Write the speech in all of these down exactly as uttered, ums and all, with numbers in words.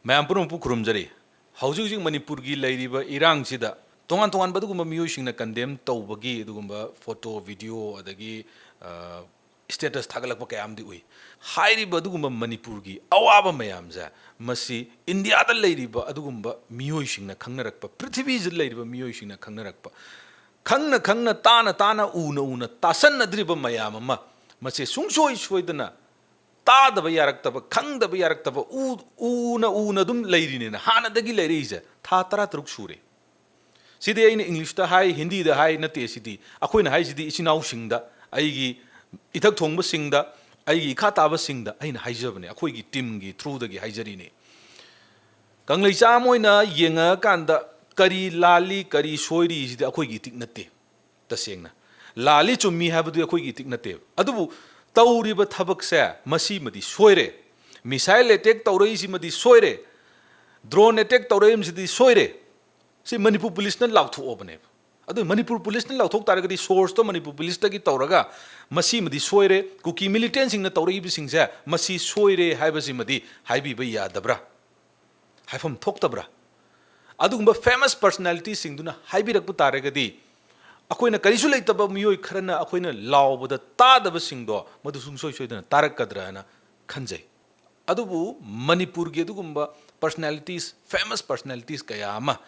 ꯃꯌꯥꯝ ꯄꯨꯝꯅꯃꯛꯄꯨ ꯈꯨꯔꯨꯝꯖꯔꯤ꯫ ꯍꯧꯖꯤꯛ ꯍꯧꯖꯤꯛ ꯃꯅꯤꯄꯨꯔꯒꯤ ꯂꯩꯔꯤꯕ ꯏꯔꯥꯡꯁꯤꯗ ꯇꯣꯉꯥꯟ ꯇꯣꯉꯥꯟꯕ ꯑꯗꯨꯒꯨꯝꯕ ꯃꯤꯑꯣꯏꯁꯤꯡꯅ ꯀꯟꯗꯦꯝ ꯇꯧꯕꯒꯤ ꯑꯗꯨꯒꯨꯝꯕ ꯐꯣꯇꯣ, ꯚꯤꯗꯤꯑꯣ, ꯑꯗꯒꯤ, ꯑ, ꯁ꯭ꯇꯦꯇꯁ ꯊꯥꯒꯠꯂꯛꯄ ꯀꯌꯥ ꯑꯃꯗꯤ ꯎꯏ꯫ ꯍꯥꯏꯔꯤꯕ ꯑꯗꯨꯒꯨꯝꯕ ꯃꯅꯤꯄꯨꯔꯒꯤ ꯑꯋꯥꯕ ꯃꯌꯥꯝꯁꯦ, ꯃꯁꯤ ꯏꯟꯗꯤꯌꯥꯗ ꯂꯩꯔꯤꯕ ꯑꯗꯨꯒꯨꯝꯕ ꯃꯤꯑꯣꯏꯁꯤꯡꯅ ꯈꯪꯅꯔꯛꯄ, ꯄ꯭ꯔꯤꯊꯤꯕꯤꯁꯤꯗ ꯂꯩꯔꯤꯕ ꯃꯤꯑꯣꯏꯁꯤꯡꯅ ꯈꯪꯅꯔꯛꯄ, ꯈꯪꯅ ꯈꯪꯅ, ꯇꯥꯅ ꯇꯥꯅ, ꯎꯅ ꯎꯅ ꯇꯥꯁꯟꯅꯗ꯭ꯔꯤꯕ ꯃꯌꯥꯝ ꯑꯃ, ꯃꯁꯤ ꯁꯨꯡꯁꯣꯏ ꯁꯣꯏꯗꯅ ꯇꯥꯗꯕ ꯌꯥꯔꯛꯇꯕ, ꯈꯪꯗꯕ ꯌꯥꯔꯛꯇꯕ, ꯎ-, ꯎꯅ ꯎꯅ ꯑꯗꯨꯝ ꯂꯩꯔꯤꯅꯦꯅ, ꯍꯥꯟꯅꯗꯒꯤ ꯂꯩꯔꯛꯏꯁꯦ ꯊꯥ ꯇꯔꯥ ꯇꯔꯨꯛ ꯁꯨꯔꯦ꯫ ꯁꯤꯗꯤ ꯑꯩꯅ ꯏꯪꯂꯤꯁꯇ ꯍꯥꯏ, ꯍꯤꯟꯗꯤꯗ ꯍꯥꯏ ꯅꯠꯇꯦ, ꯁꯤꯗꯤ ꯑꯩꯈꯣꯏꯅ ꯍꯥꯏꯁꯤꯗꯤ ꯏꯆꯤꯟ ꯏꯅꯥꯎꯁꯤꯡꯗ, ꯑꯩꯒꯤ ꯏꯊꯛ ꯊꯣꯡꯕꯁꯤꯡꯗ, ꯑꯩꯒꯤ ꯏꯈꯥ ꯇꯥꯕꯁꯤꯡꯗ ꯑꯩꯅ ꯍꯥꯏꯖꯕꯅꯦ, ꯑꯩꯈꯣꯏꯒꯤ ꯇꯤꯝꯒꯤ ꯊ꯭ꯔꯨꯗꯒꯤ ꯍꯥꯏꯖꯔꯤꯅꯦ꯫ ꯀꯪꯂꯩꯆꯥ ꯑꯃ ꯑꯣꯏꯅ ꯌꯦꯡꯉꯛꯑꯀꯥꯟꯗ ꯀꯔꯤ ꯂꯥꯜꯂꯤ, ꯀꯔꯤ ꯁꯣꯏꯔꯤ, ꯁꯤꯗꯤ ꯑꯩꯈꯣꯏꯒꯤ ꯏꯊꯤꯛ ꯅꯠꯇꯦ꯫ ꯇꯁꯦꯡꯅ ꯂꯥꯜꯂꯤ ꯆꯨꯝꯃꯤ ꯍꯥꯏꯕꯗꯨ ꯑꯩꯈꯣꯏꯒꯤ ꯏꯊꯤꯛ ꯅꯠꯇꯦꯕ꯫ ꯑꯗꯨꯕꯨ ꯇꯧꯔꯤꯕ ꯊꯕꯛꯁꯦ ꯃꯁꯤꯃꯗꯤ ꯁꯣꯏꯔꯦ, ꯃꯤꯁꯥꯏꯜ ꯑꯦꯇꯦꯛ ꯇꯧꯔꯛꯏꯁꯤꯃꯗꯤ ꯁꯣꯏꯔꯦ, ꯗ꯭ꯔꯣꯟ ꯑꯦꯇꯦꯛ ꯇꯧꯔꯛꯏꯕꯁꯤꯗꯤ ꯁꯣꯏꯔꯦ, ꯁꯤ ꯃꯅꯤꯄꯨꯔ ꯄꯨꯂꯤꯁꯅ ꯂꯥꯎꯊꯣꯛꯑꯕꯅꯦꯕ꯫ ꯑꯗꯨ ꯃꯅꯤꯄꯨꯔ ꯄꯨꯂꯤꯁꯅ ꯂꯥꯎꯊꯣꯛ ꯇꯥꯔꯒꯗꯤ, ꯁꯣꯔꯁꯇꯣ ꯃꯅꯤꯄꯨꯔ ꯄꯨꯂꯤꯁꯇꯒꯤ ꯇꯧꯔꯒ ꯃꯁꯤꯃꯗꯤ ꯁꯣꯏꯔꯦ, ꯀꯨꯀꯤ ꯃꯤꯂꯤꯇꯦꯟꯁꯤꯡꯅ ꯇꯧꯔꯛꯏꯕꯁꯤꯡꯁꯦ ꯃꯁꯤ ꯁꯣꯏꯔꯦ ꯍꯥꯏꯕꯁꯤꯃꯗꯤ ꯍꯥꯏꯕꯤꯕ ꯌꯥꯗꯕ꯭ꯔꯥ? ꯍꯥꯏꯐꯝ ꯊꯣꯛꯇꯕ꯭ꯔꯥ? ꯑꯗꯨꯒꯨꯝꯕ ꯐꯦꯃꯁ ꯄꯔꯁꯅꯦꯂꯤꯇꯤꯁꯤꯡꯗꯨꯅ ꯍꯥꯏꯕꯤꯔꯛꯄ ꯇꯥꯔꯒꯗꯤ, ꯑꯩꯈꯣꯏꯅ ꯀꯔꯤꯁꯨ ꯂꯩꯇꯕ ꯃꯤꯑꯣꯏ ꯈꯔꯅ ꯑꯩꯈꯣꯏꯅ ꯂꯥꯎꯕꯗ ꯇꯥꯗꯕꯁꯤꯡꯗꯣ ꯃꯗꯨ ꯁꯨꯡꯁꯣꯏ ꯁꯣꯏꯗꯅ ꯇꯥꯔꯛꯀꯗ꯭ꯔꯥꯅ ꯈꯟꯖꯩ꯫ ꯑꯗꯨꯕꯨ ꯃꯅꯤꯄꯨꯔꯒꯤ ꯑꯗꯨꯒꯨꯝꯕ ꯄꯔꯁꯅꯦꯂꯤꯇꯤꯁ, ꯐꯦꯃꯁ ꯄꯔꯁꯅꯦꯂꯤꯇꯤꯁ ꯀꯌꯥ ꯑꯃ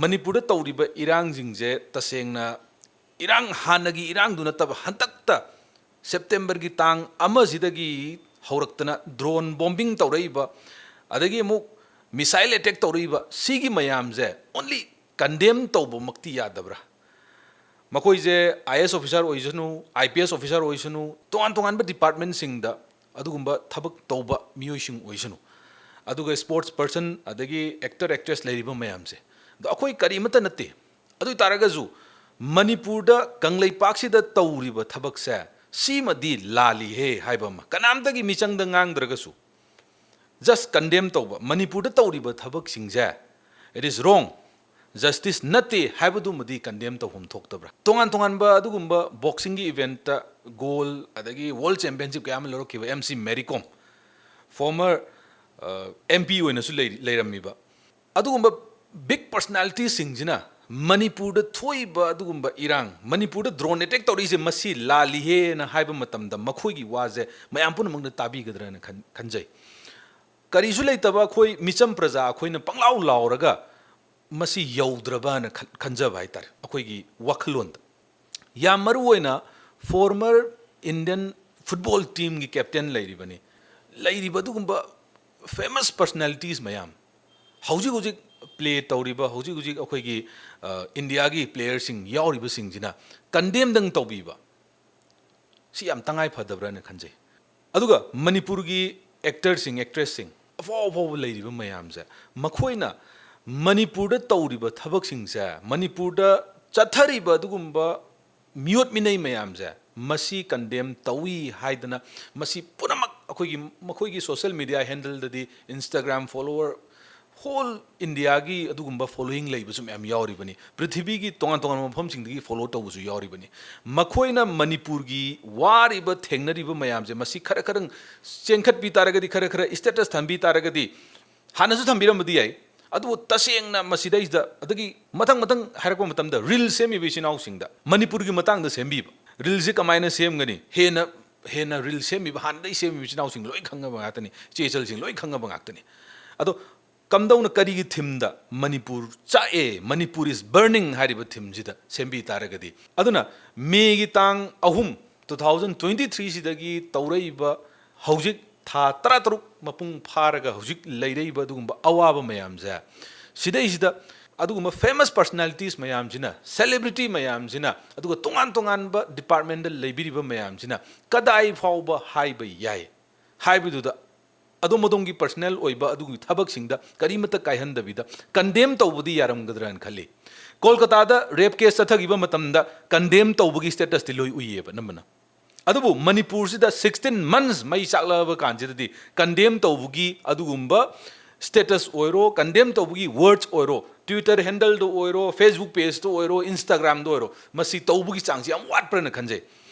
ꯃꯅꯤꯄꯨꯔꯗ ꯇꯧꯔꯤꯕ ꯏꯔꯥꯡꯁꯤꯡꯁꯦ ꯇꯁꯦꯡꯅ ꯏꯔꯥꯡ, ꯍꯥꯟꯅꯒꯤ ꯏꯔꯥꯡꯗꯨ ꯅꯠꯇꯕ, ꯍꯟꯗꯛꯇ ꯁꯦꯞꯇꯦꯝꯕꯔꯒꯤ ꯇꯥꯡ ꯑꯃꯁꯤꯗꯒꯤ ꯍꯧꯔꯛꯇꯅ ꯗ꯭ꯔꯣꯟ ꯕꯣꯝꯕꯤꯡ ꯇꯧꯔꯛꯏꯕ, ꯑꯗꯒꯤ ꯑꯃꯨꯛ ꯃꯤꯁꯥꯏꯜ ꯑꯦꯇꯦꯛ ꯇꯧꯔꯛꯏꯕ, ꯁꯤꯒꯤ ꯃꯌꯥꯝꯁꯦ ꯑꯣꯟꯂꯤ ꯀꯟꯗꯦꯝ ꯇꯧꯕꯃꯛꯇꯤ ꯌꯥꯗꯕ꯭ꯔꯥ? ꯃꯈꯣꯏꯁꯦ ꯑꯥꯏ ꯑꯦꯁ ꯑꯣꯐꯤꯁꯥꯔ ꯑꯣꯏꯁꯅꯨ, ꯑꯥꯏ ꯄꯤ ꯑꯦꯁ ꯑꯣꯐꯤꯁꯥꯔ ꯑꯣꯏꯁꯅꯨ, ꯇꯣꯉꯥꯟ ꯇꯣꯉꯥꯟꯕ ꯗꯤꯄꯥꯔꯠꯃꯦꯟꯁꯤꯡꯗ ꯑꯗꯨꯒꯨꯝꯕ ꯊꯕꯛ ꯇꯧꯕ ꯃꯤꯑꯣꯏꯁꯤꯡ ꯑꯣꯏꯁꯅꯨ, ꯑꯗꯨꯒ ꯁ꯭ꯄꯣꯔꯠꯁ ꯄꯔꯁꯟ, ꯑꯗꯒꯤ ꯑꯦꯛꯇꯔ ꯑꯦꯛꯇ꯭ꯔꯦꯁ ꯂꯩꯔꯤꯕ ꯃꯌꯥꯝꯁꯦ, ꯑꯗꯣ ꯑꯩꯈꯣꯏ ꯀꯔꯤꯃꯠꯇ ꯅꯠꯇꯦ꯫ ꯑꯗꯨ ꯑꯣꯏ ꯇꯥꯔꯒꯁꯨ ꯃꯅꯤꯄꯨꯔꯗ, ꯀꯪꯂꯩꯄꯥꯛꯁꯤꯗ ꯇꯧꯔꯤꯕ ꯊꯕꯛꯁꯦ ꯁꯤꯃꯗꯤ ꯂꯥꯜꯂꯤꯍꯦ ꯍꯥꯏꯕ ꯑꯃ, ꯀꯅꯥꯝꯇꯒꯤ ꯃꯤꯆꯪꯗ ꯉꯥꯡꯗ꯭ꯔꯒꯁꯨ, ꯖꯁ ꯀꯟꯗꯦꯝ ꯇꯧꯕ, ꯃꯅꯤꯄꯨꯔꯗ ꯇꯧꯔꯤꯕ ꯊꯕꯛꯁꯤꯡꯁꯦ, it is wrong, ꯖꯁꯇꯤꯁ ꯅꯠꯇꯦ ꯍꯥꯏꯕꯗꯨꯃꯗꯤ ꯀꯟꯗꯦꯝ ꯇꯧꯐꯝ ꯊꯣꯛꯇꯕ꯭ꯔꯥ? ꯇꯣꯉꯥꯟ ꯇꯣꯉꯥꯟꯕ ꯑꯗꯨꯒꯨꯝꯕ ꯕꯣꯛꯁꯤꯡꯒꯤ ꯏꯚꯦꯟꯠꯇ ꯒꯣꯜ ꯑꯗꯒꯤ ꯋꯥꯔꯜ ꯆꯦꯝꯄꯤꯌꯟꯁꯤꯞ ꯀꯌꯥ ꯑꯃ ꯂꯧꯔꯛꯈꯤꯕ ꯑꯦꯝ ꯁꯤ ꯃꯦꯔꯤ ꯀꯣꯝ, ꯐꯣꯔꯃꯔ ꯑꯦꯝ ꯄꯤ ꯑꯣꯏꯅꯁꯨ ꯂꯩꯔꯤ- ꯂꯩꯔꯝꯃꯤꯕ ꯑꯗꯨꯒꯨꯝꯕ ꯕꯤꯛ ꯄꯔꯁꯅꯥꯂꯤꯇꯤꯁꯤꯡꯁꯤꯅ ꯃꯅꯤꯄꯨꯔꯗ ꯊꯣꯛꯏꯕ ꯑꯗꯨꯒꯨꯝꯕ ꯏꯔꯥꯡ, ꯃꯅꯤꯄꯨꯔꯗ ꯗ꯭ꯔꯣꯟ ꯑꯦꯇꯦꯛ ꯇꯧꯔꯛꯏꯁꯦ ꯃꯁꯤ ꯂꯥꯜꯂꯤꯍꯦꯅ ꯍꯥꯏꯕ ꯃꯇꯝꯗ ꯃꯈꯣꯏꯒꯤ ꯋꯥꯁꯦ ꯃꯌꯥꯝ ꯄꯨꯝꯅꯃꯛꯅ ꯇꯥꯕꯤꯒꯗ꯭ꯔꯅ ꯈꯟ- ꯈꯟꯖꯩ꯫ ꯀꯔꯤꯁꯨ ꯂꯩꯇꯕ ꯑꯩꯈꯣꯏ ꯃꯤꯆꯝ ꯄ꯭ꯔꯖꯥ ꯑꯩꯈꯣꯏꯅ ꯄꯪꯂꯥꯎ ꯂꯥꯎꯔꯒ ꯃꯁꯤ ꯌꯧꯗ꯭ꯔꯕꯅ ꯈꯟ- ꯈꯟꯖꯕ ꯍꯥꯏꯇꯥꯔꯦ ꯑꯩꯈꯣꯏꯒꯤ ꯋꯥꯈꯜꯂꯣꯟꯗ꯫ ꯌꯥꯝ ꯃꯔꯨ ꯑꯣꯏꯅ ꯐꯣꯔꯃꯔ ꯏꯟꯗꯤꯌꯟ ꯐꯨꯠꯕꯣꯜ ꯇꯤꯝꯒꯤ ꯀꯦꯞꯇꯦꯟ ꯂꯩꯔꯤꯕꯅꯤ꯫ ꯂꯩꯔꯤꯕ ꯑꯗꯨꯒꯨꯝꯕ ꯐꯦꯃꯁ ꯄꯔꯁꯅꯥꯂꯤꯇꯤꯁ ꯃꯌꯥꯝ, ꯍꯧꯖꯤꯛ ꯍꯧꯖꯤꯛ ꯄ꯭ꯂꯦ ꯇꯧꯔꯤꯕ, ꯍꯧꯖꯤꯛ ꯍꯧꯖꯤꯛ ꯑꯩꯈꯣꯏꯒꯤ, ꯑ, ꯏꯟꯗꯤꯌꯥꯒꯤ ꯄ꯭ꯂꯦꯌꯔꯁꯤꯡ ꯌꯥꯎꯔꯤꯕꯁꯤꯡꯁꯤꯅ ꯀꯟꯗꯦꯝꯗꯪ ꯇꯧꯕꯤꯕ, ꯁꯤ ꯌꯥꯝ ꯇꯉꯥꯏ ꯐꯗꯕ꯭ꯔꯥꯅ ꯈꯟꯖꯩ꯫ ꯑꯗꯨꯒ ꯃꯅꯤꯄꯨꯔꯒꯤ ꯑꯦꯛꯇꯔꯁꯤꯡ, ꯑꯦꯛꯇ꯭ꯔꯦꯁꯁꯤꯡ ꯑꯐꯥꯎ ꯑꯐꯥꯎꯕ ꯂꯩꯔꯤꯕ ꯃꯌꯥꯝꯁꯦ, ꯃꯈꯣꯏꯅ ꯃꯅꯤꯄꯨꯔꯗ ꯇꯧꯔꯤꯕ ꯊꯕꯛꯁꯤꯡꯁꯦ, ꯃꯅꯤꯄꯨꯔꯗ ꯆꯠꯊꯔꯤꯕ ꯑꯗꯨꯒꯨꯝꯕ ꯃꯤꯑꯣꯠ ꯃꯤꯅꯩ ꯃꯌꯥꯝꯁꯦ, ꯃꯁꯤ ꯀꯟꯗꯦꯝ ꯇꯧꯏ ꯍꯥꯏꯗꯅ, ꯃꯁꯤ ꯄꯨꯝꯅꯃꯛ ꯑꯩꯈꯣꯏꯒꯤ, ꯃꯈꯣꯏꯒꯤ ꯁꯣꯁꯦꯜ ꯃꯤꯗꯤꯌꯥ ꯍꯦꯟꯗꯜꯗꯗꯤ, ꯏꯟꯁꯇꯥꯒ꯭ꯔꯥꯝ ꯐꯣꯂꯣꯋꯔ, ꯍꯣꯜ ꯏꯟꯗꯤꯌꯥꯒꯤ ꯑꯗꯨꯒꯨꯝꯕ ꯐꯣꯂꯣꯋꯤꯡ ꯂꯩꯕꯁꯨ ꯃꯌꯥꯝ ꯌꯥꯎꯔꯤꯕꯅꯤ꯫ ꯄ꯭ꯔꯤꯊꯤꯕꯤꯒꯤ ꯇꯣꯉꯥꯟ ꯇꯣꯉꯥꯟꯕ ꯃꯐꯝꯁꯤꯡꯗꯒꯤ ꯐꯣꯂꯣ ꯇꯧꯕꯁꯨ ꯌꯥꯎꯔꯤꯕꯅꯤ꯫ ꯃꯈꯣꯏꯅ ꯃꯅꯤꯄꯨꯔꯒꯤ ꯋꯥꯔꯤꯕ, ꯊꯦꯡꯅꯔꯤꯕ ꯃꯌꯥꯝꯁꯦ, ꯃꯁꯤ ꯈꯔ ꯈꯔ ꯆꯦꯟꯈꯠꯄꯤ ꯇꯥꯔꯒꯗꯤ, ꯈꯔ ꯈꯔ ꯏꯁꯇꯦꯇꯁ ꯊꯝꯕꯤ ꯇꯥꯔꯒꯗꯤ, ꯍꯥꯟꯅꯁꯨ ꯊꯝꯕꯤꯔꯝꯕꯗꯤ ꯌꯥꯏ, ꯑꯗꯨꯕꯨ ꯇꯁꯦꯡꯅ ꯃꯁꯤꯗꯩꯁꯤꯗ, ꯑꯗꯒꯤ ꯃꯊꯪ ꯃꯊꯪ ꯍꯥꯏꯔꯛꯄ ꯃꯇꯝꯗ, ꯔꯤꯜ ꯁꯦꯝꯃꯤꯕ ꯏꯆꯤꯟ ꯏꯅꯥꯎꯁꯤꯡꯗ ꯃꯅꯤꯄꯨꯔꯒꯤ ꯃꯇꯥꯡꯗ ꯁꯦꯝꯕꯤꯕ, ꯔꯤꯜꯁꯤ ꯀꯃꯥꯏꯅ ꯁꯦꯝꯒꯅꯤ, ꯍꯦꯟꯅ ꯍꯦꯟꯅ ꯔꯤꯜ ꯁꯦꯝꯃꯤꯕ, ꯍꯥꯟꯅꯗꯒꯤ ꯁꯦꯝꯃꯤꯕ ꯏꯆꯤꯟ ꯏꯅꯥꯎꯁꯤꯡ ꯂꯣꯏ ꯈꯪꯉꯕ ꯉꯥꯛꯇꯅꯤ, ꯏꯆꯦ ꯏꯆꯜꯁꯤꯡ ꯂꯣꯏ ꯈꯪꯉꯕ ꯉꯥꯛꯇꯅꯤ꯫ ꯑꯗꯣ ꯀꯝꯗꯧꯅ, ꯀꯔꯤꯒꯤ ꯊꯤꯝꯗ ꯃꯅꯤꯄꯨꯔ ꯆꯥꯛꯑꯦ, ꯃꯅꯤꯄꯨꯔ is burning ꯍꯥꯏꯔꯤꯕ ꯊꯤꯝꯁꯤꯗ ꯁꯦꯝꯕꯤ ꯇꯥꯔꯒꯗꯤ? ꯑꯗꯨꯅ ꯃꯦꯒꯤ ꯇꯥꯡ ꯑꯍꯨꯝ, two thousand twenty three ꯁꯤꯗꯒꯤ ꯇꯧꯔꯛꯏꯕ, ꯍꯧꯖꯤꯛ ꯊꯥ ꯇꯔꯥꯇꯔꯨꯛ ꯃꯄꯨꯡ ꯐꯥꯔꯒ ꯍꯧꯖꯤꯛ ꯂꯩꯔꯛꯏꯕ ꯑꯗꯨꯒꯨꯝꯕ ꯑꯋꯥꯕ ꯃꯌꯥꯝꯁꯦ, ꯁꯤꯗꯩꯁꯤꯗ ꯑꯗꯨꯒꯨꯝꯕ ꯐꯦꯃꯁ ꯄꯔꯁꯅꯥꯂꯤꯇꯤꯁ ꯃꯌꯥꯝꯁꯤꯅ, ꯁꯦꯂꯦꯕ꯭ꯔꯤꯇꯤ ꯃꯌꯥꯝꯁꯤꯅ, ꯑꯗꯨꯒ ꯇꯣꯉꯥꯟ ꯇꯣꯉꯥꯟꯕ ꯗꯤꯄꯥꯔꯠꯃꯦꯟꯗ ꯂꯩꯕꯤꯔꯤꯕ ꯃꯌꯥꯝꯁꯤꯅ ꯀꯗꯥꯏ ꯐꯥꯎꯕ ꯍꯥꯏꯕ ꯌꯥꯏ ꯍꯥꯏꯕꯗꯨꯗ, ꯑꯗꯣꯝ ꯑꯗꯣꯝꯒꯤ ꯄꯔꯁꯅꯦꯜ ꯑꯣꯏꯕ ꯑꯗꯨꯒꯤ ꯊꯕꯛꯁꯤꯡꯗ ꯀꯔꯤꯃꯠꯇ ꯀꯥꯏꯍꯟꯗꯕꯤꯗ ꯀꯟꯗꯦꯝ ꯇꯧꯕꯗꯤ ꯌꯥꯔꯝꯒꯗ꯭ꯔꯅ ꯈꯜꯂꯤ꯫ ꯀꯣꯜꯀꯇꯥꯗ ꯔꯦꯞ ꯀꯦꯁ ꯆꯠꯊꯈꯤꯕ ꯃꯇꯝꯗ ꯀꯟꯗꯦꯝ ꯇꯧꯕꯒꯤ ꯁ꯭ꯇꯦꯇꯁꯇꯤ ꯂꯣꯏ ꯎꯏꯌꯦꯕ ꯑꯅꯝꯕꯅ꯫ ꯑꯗꯨꯕꯨ ꯃꯅꯤꯄꯨꯔꯁꯤꯗ sixteen months ꯃꯩ ꯆꯥꯛꯂꯛꯑꯕ ꯀꯥꯟꯁꯤꯗꯗꯤ ꯀꯟꯗꯦꯝ ꯇꯧꯕꯒꯤ ꯑꯗꯨꯒꯨꯝꯕ ꯁ꯭ꯇꯦꯇꯁ ꯑꯣꯏꯔꯣ, ꯀꯟꯗꯦꯝ ꯇꯧꯕꯒꯤ ꯋꯥꯔꯗꯁ ꯑꯣꯏꯔꯣ, ꯇ꯭ꯋꯤꯇꯔ ꯍꯦꯟꯗꯜꯗ ꯑꯣꯏꯔꯣ, ꯐꯦꯁꯕꯨꯛ ꯄꯦꯖꯇ ꯑꯣꯏꯔꯣ, ꯏꯟꯁꯇꯥꯒ꯭ꯔꯥꯝꯗ ꯑꯣꯏꯔꯣ, ꯃꯁꯤ ꯇꯧꯕꯒꯤ ꯆꯥꯡꯁꯤ ꯌꯥꯝ ꯋꯥꯠꯄ꯭ꯔꯅ ꯈꯟꯖꯩ꯫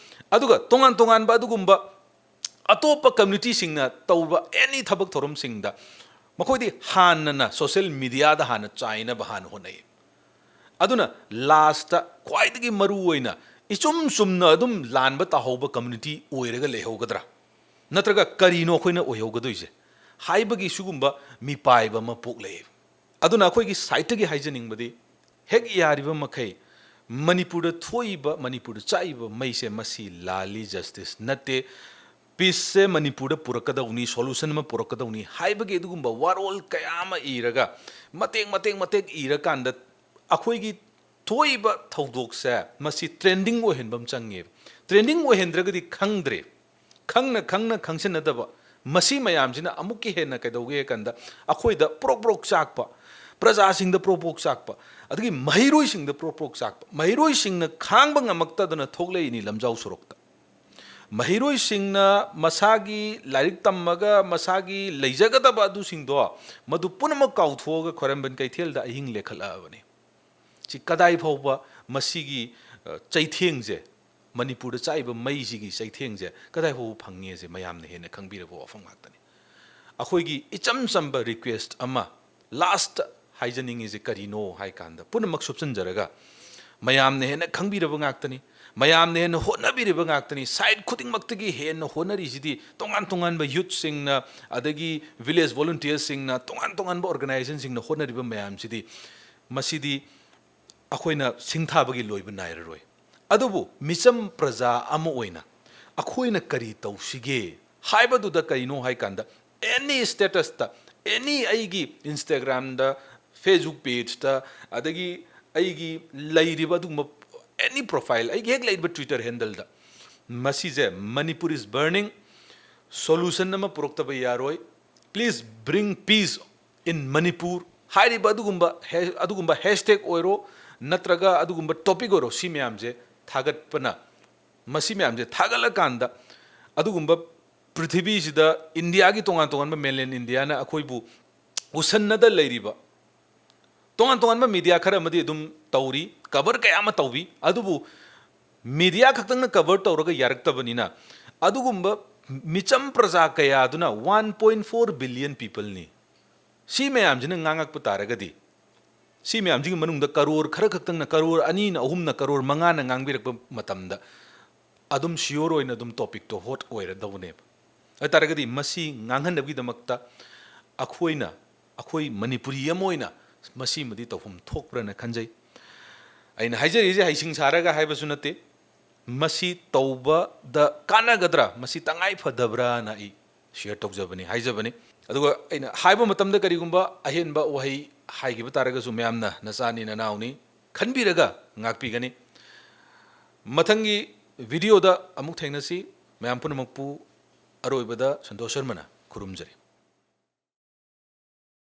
ꯑꯗꯨꯒ ꯇꯣꯉꯥꯟ ꯇꯣꯉꯥꯟꯕ ꯑꯗꯨꯒꯨꯝꯕ ꯑꯇꯣꯞꯄ ꯀꯝꯃ꯭ꯌꯨꯅꯤꯇꯤꯁꯤꯡꯅ ꯇꯧꯕ ꯑꯦꯅꯤ ꯊꯕꯛ ꯊꯧꯔꯝꯁꯤꯡꯗ ꯃꯈꯣꯏꯗꯤ ꯍꯥꯟꯅꯅ ꯁꯣꯁꯤꯌꯦꯜ ꯃꯤꯗꯤꯌꯥꯗ ꯍꯥꯟꯅ ꯆꯥꯏꯅꯕ ꯍꯥꯟꯅ ꯍꯣꯠꯅꯩ꯫ ꯑꯗꯨꯅ ꯂꯥꯁꯇ ꯈ꯭ꯋꯥꯏꯗꯒꯤ ꯃꯔꯨ ꯑꯣꯏꯅ ꯏꯆꯨꯝ ꯆꯨꯝꯅ ꯑꯗꯨꯝ ꯂꯥꯟꯕ ꯇꯥꯍꯧꯕ ꯀꯝꯃ꯭ꯌꯨꯅꯤꯇꯤ ꯑꯣꯏꯔꯒ ꯂꯩꯍꯧꯒꯗ꯭ꯔꯥ? ꯅꯠꯇ꯭ꯔꯒ ꯀꯔꯤꯅꯣ ꯑꯩꯈꯣꯏꯅ ꯑꯣꯏꯍꯧꯒꯗꯣꯏꯁꯦ ꯍꯥꯏꯕꯒꯤ ꯁꯤꯒꯨꯝꯕ ꯃꯤꯄꯥꯏꯕ ꯑꯃ ꯄꯣꯛꯂꯛꯑꯦ꯫ ꯑꯗꯨꯅ ꯑꯩꯈꯣꯏꯒꯤ ꯁꯥꯏꯠꯇꯒꯤ ꯍꯥꯏꯖꯅꯤꯡꯕꯗꯤ, ꯍꯦꯛ ꯌꯥꯔꯤꯕ ꯃꯈꯩ ꯃꯅꯤꯄꯨꯔꯗ ꯊꯣꯛꯏꯕ, ꯃꯅꯤꯄꯨꯔꯗ ꯆꯥꯛꯏꯕ ꯃꯩꯁꯦ ꯃꯁꯤ ꯂꯥꯜꯂꯤ, ꯖꯁꯇꯤꯁ ꯅꯠꯇꯦ꯫ ꯄꯤꯁꯁꯦ ꯃꯅꯤꯄꯨꯔꯗ ꯄꯨꯔꯛꯀꯗꯧꯅꯤ, ꯁꯣꯂꯨꯁꯟ ꯑꯃ ꯄꯨꯔꯛꯀꯗꯧꯅꯤ ꯍꯥꯏꯕꯒꯤ ꯑꯗꯨꯒꯨꯝꯕ ꯋꯥꯔꯣꯜ ꯀꯌꯥ ꯑꯃ ꯏꯔꯒ, ꯃꯇꯦꯛ ꯃꯇꯦꯛ ꯃꯇꯦꯛ ꯏꯔꯀꯥꯟꯗ ꯑꯩꯈꯣꯏꯒꯤ ꯊꯣꯛꯏꯕ ꯊꯧꯗꯣꯛꯁꯦ ꯃꯁꯤ ꯇ꯭ꯔꯦꯟꯗꯤꯡ ꯑꯣꯏꯍꯟꯕ ꯑꯃ ꯆꯪꯉꯦꯕ꯫ ꯇ꯭ꯔꯦꯟꯗꯤꯡ ꯑꯣꯏꯍꯟꯗ꯭ꯔꯒꯗꯤ ꯈꯪꯗ꯭ꯔꯦ꯫ ꯈꯪꯅ ꯈꯪꯅ ꯈꯪꯁꯤꯟꯅꯗꯕ ꯃꯁꯤ ꯃꯌꯥꯝꯁꯤꯅ ꯑꯃꯨꯛꯀ ꯍꯦꯟꯅ ꯀꯩꯗꯧꯒꯦ ꯍꯥꯏ ꯀꯥꯟꯗ, ꯑꯩꯈꯣꯏꯗ ꯄ꯭ꯔꯣꯛ ꯄ꯭ꯔꯣꯛ ꯆꯥꯛꯄ, ꯄ꯭ꯔꯖꯥꯁꯤꯡꯗ ꯄ꯭ꯔꯣꯛ ꯄ꯭ꯔꯣꯛ ꯆꯥꯛꯄ, ꯑꯗꯒꯤ ꯃꯍꯩꯔꯣꯏꯁꯤꯡꯗ ꯄ꯭ꯔꯣꯛ ꯄ꯭ꯔꯣꯛ ꯆꯥꯛꯄ, ꯃꯍꯩꯔꯣꯏꯁꯤꯡꯅ ꯈꯥꯡꯕ ꯉꯝꯃꯛꯇꯗꯅ ꯊꯣꯛꯂꯛꯏꯅꯤ ꯂꯝꯖꯥꯎ ꯁꯣꯔꯣꯛꯇ꯫ ꯃꯍꯩꯔꯣꯏꯁꯤꯡꯅ ꯃꯁꯥꯒꯤ ꯂꯥꯏꯔꯤꯛ ꯇꯝꯃꯒ ꯃꯁꯥꯒꯤ ꯂꯩꯖꯒꯗꯕ ꯑꯗꯨꯁꯤꯡꯗꯣ, ꯃꯗꯨ ꯄꯨꯝꯅꯃꯛ ꯀꯥꯎꯊꯣꯛꯑꯒ ꯈ꯭ꯋꯥꯏꯔꯝꯕꯟ ꯀꯩꯊꯦꯜꯗ ꯑꯍꯤꯡ ꯂꯦꯛꯈꯠꯂꯛꯑꯕꯅꯤ꯫ ꯁꯤ ꯀꯗꯥꯏ ꯐꯥꯎꯕ ꯃꯁꯤꯒꯤ, ꯑ, ꯆꯩꯊꯦꯡꯁꯦ, ꯃꯅꯤꯄꯨꯔꯗ ꯆꯥꯛꯏꯕ ꯃꯩꯁꯤꯒꯤ ꯆꯩꯊꯦꯡꯁꯦ ꯀꯗꯥꯏ ꯐꯥꯎꯕ ꯐꯪꯉꯦꯁꯦ ꯃꯌꯥꯝꯅ ꯍꯦꯟꯅ ꯈꯪꯕꯤꯔꯕ ꯋꯥꯐꯝ ꯉꯥꯛꯇꯅꯤ꯫ ꯑꯩꯈꯣꯏꯒꯤ ꯏꯆꯝ ꯆꯝꯕ ꯔꯤꯀ꯭ꯋꯦꯁ ꯑꯃ ꯂꯥꯁꯇ ꯍꯥꯏꯖꯅꯤꯡꯉꯤꯁꯦ ꯀꯔꯤꯅꯣ ꯍꯥꯏ ꯀꯥꯟꯗ, ꯄꯨꯝꯅꯃꯛ ꯁꯨꯞꯆꯟꯖꯔꯒ, ꯃꯌꯥꯝꯅ ꯍꯦꯟꯅ ꯈꯪꯕꯤꯔꯕ ꯉꯥꯛꯇꯅꯤ, ꯃꯌꯥꯝꯅ ꯍꯦꯟꯅ ꯍꯣꯠꯅꯕꯤꯔꯕ ꯉꯥꯛꯇꯅꯤ, ꯁꯥꯏꯠ ꯈꯨꯗꯤꯡꯃꯛꯇꯒꯤ ꯍꯦꯟꯅ ꯍꯣꯠꯅꯔꯤꯁꯤꯗꯤ ꯇꯣꯉꯥꯟ ꯇꯣꯉꯥꯟꯕ ꯌꯨꯠꯁꯤꯡꯅ, ꯑꯗꯒꯤ ꯚꯤꯂꯦꯖ ꯚꯣꯂꯨꯟꯇꯤꯌꯔꯁꯤꯡꯅ, ꯇꯣꯉꯥꯟ ꯇꯣꯉꯥꯟꯕ ꯑꯣꯔꯒꯅꯥꯏꯖꯦꯁꯟꯁꯤꯡꯅ ꯍꯣꯠꯅꯔꯤꯕ ꯃꯌꯥꯝꯁꯤꯗꯤ, ꯃꯁꯤꯗꯤ ꯑꯩꯈꯣꯏꯅ ꯁꯤꯡꯊꯥꯕꯒꯤ ꯂꯣꯏꯕ ꯅꯥꯏꯔꯔꯣꯏ꯫ ꯑꯗꯨꯕꯨ ꯃꯤꯆꯝ ꯄ꯭ꯔꯖꯥ ꯑꯃ ꯑꯣꯏꯅ ꯑꯩꯈꯣꯏꯅ ꯀꯔꯤ ꯇꯧꯁꯤꯒꯦ ꯍꯥꯏꯕꯗꯨꯗ ꯀꯔꯤꯅꯣ ꯍꯥꯏ ꯀꯥꯟꯗ, ꯑꯦꯅꯤ ꯁ꯭ꯇꯦꯇꯁꯇ, ꯑꯦꯅꯤ ꯑꯩꯒꯤ ꯏꯟꯁꯇꯥꯒ꯭ꯔꯥꯝꯗ, ꯐꯦꯁꯕꯨꯛ ꯄꯦꯖꯇ, ꯑꯗꯒꯤ ꯑꯩꯒꯤ ꯂꯩꯔꯤꯕ ꯑꯗꯨꯒꯨꯝꯕ ꯑꯦꯅꯤ ꯄ꯭ꯔꯣꯐꯥꯏꯜ, ꯑꯩꯒꯤ ꯍꯦꯛ ꯂꯩꯔꯤꯕ ꯇ꯭ꯋꯤꯇꯔ ꯍꯦꯟꯗꯜꯗ ꯃꯁꯤꯁꯦ "Manipur is burning, solution ꯑꯃ ꯄꯨꯔꯛꯇꯕ ꯌꯥꯔꯣꯏ, please bring peace in Manipur" ꯍꯥꯏꯔꯤꯕ ꯑꯗꯨꯒꯨꯝꯕ ꯍꯦ-, ꯑꯗꯨꯒꯨꯝꯕ ꯍꯦꯁꯇꯦꯒ ꯑꯣꯏꯔꯣ, ꯅꯠꯇ꯭ꯔꯒ ꯑꯗꯨꯒꯨꯝꯕ ꯇꯣꯄꯤꯛ ꯑꯣꯏꯔꯣ, ꯁꯤ ꯃꯌꯥꯝꯁꯦ ꯊꯥꯒꯠꯄꯅ, ꯃꯁꯤ ꯃꯌꯥꯝꯁꯦ ꯊꯥꯒꯠꯂꯀꯥꯟꯗ, ꯑꯗꯨꯒꯨꯝꯕ ꯄ꯭ꯔꯤꯊꯤꯕꯤꯁꯤꯗ ꯏꯟꯗꯤꯌꯥꯒꯤ ꯇꯣꯉꯥꯟ ꯇꯣꯉꯥꯟꯕ mainland ꯏꯟꯗꯤꯌꯥꯅ ꯑꯩꯈꯣꯏꯕꯨ ꯎꯁꯟꯅꯗ ꯂꯩꯔꯤꯕ ꯇꯣꯉꯥꯟ ꯇꯣꯉꯥꯟꯕ ꯃꯤꯗꯤꯌꯥ ꯈꯔ ꯑꯃꯗꯤ ꯑꯗꯨꯝ ꯇꯧꯔꯤ, ꯀꯚꯔ ꯀꯌꯥ ꯑꯃ ꯇꯧꯏ꯫ ꯑꯗꯨꯕꯨ ꯃꯤꯗꯤꯌꯥ ꯈꯛꯇꯪꯅ ꯀꯚꯔ ꯇꯧꯔꯒ ꯌꯥꯔꯛꯇꯕꯅꯤꯅ, ꯑꯗꯨꯒꯨꯝꯕ ꯃꯤꯆꯝ ꯄ꯭ꯔꯖꯥ ꯀꯌꯥꯗꯨꯅ, one point four billion people ꯅꯤ꯫ ꯁꯤ ꯃꯌꯥꯝꯁꯤꯅ ꯉꯥꯡꯉꯛꯄ ꯇꯥꯔꯒꯗꯤ, ꯁꯤ ꯃꯌꯥꯝꯁꯤꯒꯤ ꯃꯅꯨꯡꯗ ꯀꯔꯣꯔ ꯈꯔ ꯈꯛꯇꯪꯅ, ꯀꯔꯣꯔ ꯑꯅꯤꯅ, ꯑꯍꯨꯝꯅ, ꯀꯔꯣꯔ ꯃꯉꯥꯅ ꯉꯥꯡꯕꯤꯔꯛꯄ ꯃꯇꯝꯗ, ꯑꯗꯨꯝ sure ꯑꯣꯏꯅ ꯑꯗꯨꯝ topic ꯇꯣ hot ꯑꯣꯏꯔꯗꯧꯕꯅꯦꯕ꯫ ꯑꯗꯨ ꯇꯥꯔꯒꯗꯤ ꯃꯁꯤ ꯉꯥꯡꯍꯟꯅꯕꯒꯤꯗꯃꯛꯇ ꯑꯩꯈꯣꯏꯅ, ꯑꯩꯈꯣꯏ ꯃꯅꯤꯄꯨꯔꯤ ꯑꯃ ꯑꯣꯏꯅ ꯃꯁꯤꯃꯗꯤ ꯇꯧꯐꯝ ꯊꯣꯛꯄ꯭ꯔꯅ ꯈꯟꯖꯩ꯫ ꯑꯩꯅ ꯍꯥꯏꯖꯔꯤꯁꯦ ꯍꯩꯁꯤꯡ ꯁꯥꯔꯒ ꯍꯥꯏꯕꯁꯨ ꯅꯠꯇꯦ, ꯃꯁꯤ ꯇꯧꯕꯗ ꯀꯥꯟꯅꯒꯗ꯭ꯔꯥ, ꯃꯁꯤ ꯇꯉꯥꯏ ꯐꯗꯕ꯭ꯔꯥꯅ ꯑꯩ share ꯇꯧꯖꯕꯅꯤ, ꯍꯥꯏꯖꯕꯅꯤ꯫ ꯑꯗꯨꯒ ꯑꯩꯅ ꯍꯥꯏꯕ ꯃꯇꯝꯗ ꯀꯔꯤꯒꯨꯝꯕ ꯑꯍꯦꯟꯕ ꯋꯥꯍꯩ ꯍꯥꯏꯈꯤꯕ ꯇꯥꯔꯒꯁꯨ ꯃꯌꯥꯝꯅ ꯅꯆꯥꯅꯤ ꯅꯅꯥꯎꯅꯤ ꯈꯟꯕꯤꯔꯒ ꯉꯥꯛꯄꯤꯒꯅꯤ꯫ ꯃꯊꯪꯒꯤ video ꯗ ꯑꯃꯨꯛ ꯊꯦꯡꯅꯁꯤ꯫ ꯃꯌꯥꯝ ꯄꯨꯝꯅꯃꯛꯄꯨ ꯑꯔꯣꯏꯕꯗ ꯁꯟꯇꯣꯁ ꯁꯔꯃꯅ ꯈꯨꯔꯨꯝꯖꯔꯤ꯫